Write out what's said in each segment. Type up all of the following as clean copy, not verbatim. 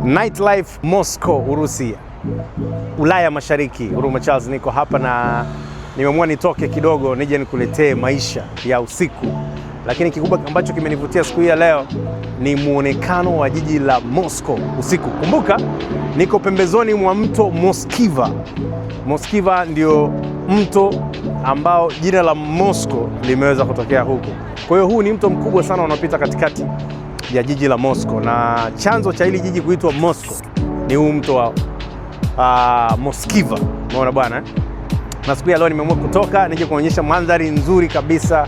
Nightlife Moscow, Urusi, Ulaya Mashariki. Huruma Charles, niko hapa na nimeamua nitoke kidogo nije nikuletee maisha ya usiku, lakini kikubwa ambacho kimenivutia siku hii ya leo ni muonekano wa jiji la Moscow usiku. Kumbuka niko pembezoni mwa mto Moskiva. Moskiva ndio mto ambao jina la Moscow limeweza kutokea huko. Kwa hiyo huu ni mto mkubwa sana unaopita katikati ya jiji la Moscow, na chanzo cha hili jiji kuitwa Moscow ni huu mto wa Moskiva. Umeona bwana eh? Na siku ya leo nimeamua kutoka nije kuonyesha mandhari nzuri kabisa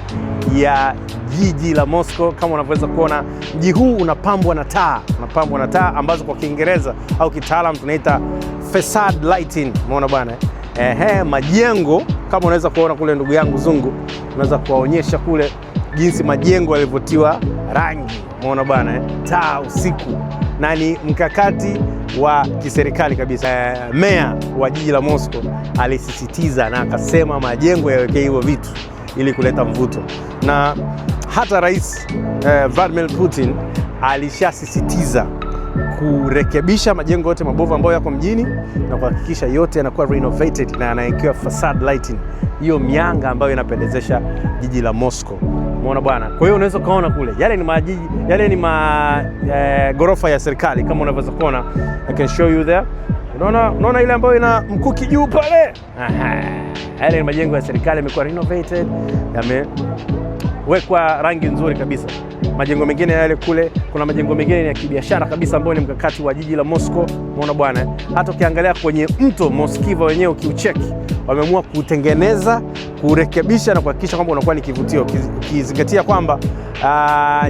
ya jiji la Moscow. Kama unavyoweza kuona, mji huu unapambwa na taa, unapambwa na taa ambazo kwa Kiingereza au kitaalam tunaita facade lighting. Umeona bwana eh? Ehe, majengo kama unaweza kuona kule, ndugu yangu Zungu, unaweza kuwaonyesha kule jinsi majengo yalivyotiwa rangi. Umeona bwana eh? Taa usiku, na ni mkakati wa kiserikali kabisa. Meya wa jiji la Moscow alisisitiza na akasema majengo yawekee hivyo vitu ili kuleta mvuto, na hata Rais Vladimir Putin alishasisitiza kurekebisha majengo yote mabovu ambayo yako mjini na kuhakikisha yote yanakuwa renovated na yanawekewa facade lighting, hiyo mianga ambayo inapendezesha jiji la Moscow. Umeona bwana. Kwa hiyo unaweza ukaona kule yale ni majiji, yale ni ma gorofa ya serikali kama unavyoweza kuona. I can show you there. Unaona ile ambayo ina mkuki juu pale? Aha. Yale ni majengo ya serikali yamekuwa renovated, yamewekwa rangi nzuri kabisa. Majengo mengine yale kule, kuna majengo mengine ya kibiashara kabisa ambayo ni mkakati wa jiji la Moscow. Umeona bwana, hata ukiangalia kwenye mto Moskiva wenyewe ukiucheki, wameamua kutengeneza, kurekebisha na kuhakikisha kwamba unakuwa ni kivutio, ukizingatia kwamba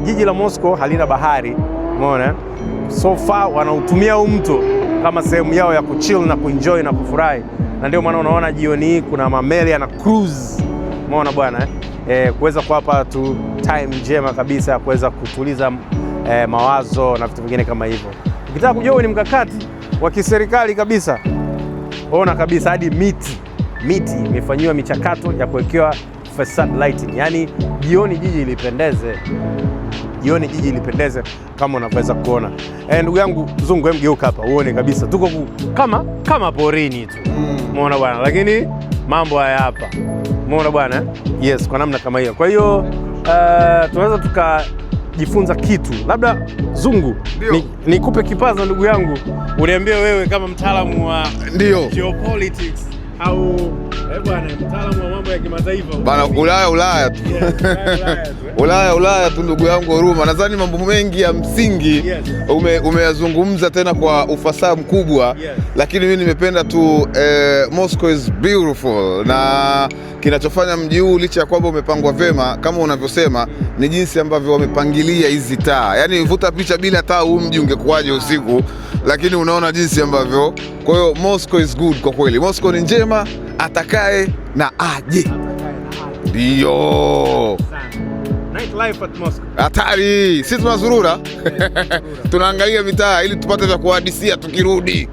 jiji la Moscow halina bahari. Umeona, so far wanautumia huu mto kama sehemu yao ya kuchill na kuenjoy na kufurahi, na ndio maana unaona jioni hii kuna mameli yana cruise. Umeona bwana eh? Kuweza kuwapa tu time njema kabisa ya kuweza kutuliza mawazo na vitu vingine kama hivyo. Ukitaka kujua huu ni mkakati wa kiserikali kabisa, ona kabisa hadi miti imefanyiwa michakato ya kuwekewa facade lighting, yaani jioni jiji lipendeze, jioni jiji lipendeze kama unavyoweza kuona. Ndugu yangu Zungu, geuka hapa uone kabisa tuko kama porini tu, umeona bwana, lakini mambo haya hapa, umeona bwana, yes, kwa namna kama hiyo. Kwa hiyo tunaweza tukajifunza kitu, labda Zungu, nikupe kipaza ndugu yangu, uniambie wewe kama mtaalamu wa geopolitics au bwana, mtaalamu wa mambo ya kimataifa. Bana, Ulaya Ulaya tu. Yes, Ulaya tu, eh. Ulaya Ulaya tu ndugu yangu Huruma, nadhani mambo mengi ya msingi umeyazungumza tena kwa ufasaha mkubwa lakini mimi nimependa tu Moscow is beautiful, na kinachofanya mji huu licha ya kwamba umepangwa vyema kama unavyosema ni jinsi ambavyo wamepangilia hizi taa. Yaani vuta picha bila taa, huu mji ungekuwaje usiku? Lakini unaona jinsi ambavyo, kwa hiyo Moscow is good kwa kweli. Moscow ni njema, atakaye na aje. Ndio. Nightlife at Moscow. Hatari, sisi tunazurura, tunaangalia mitaa ili tupate vya kuhadisia tukirudi.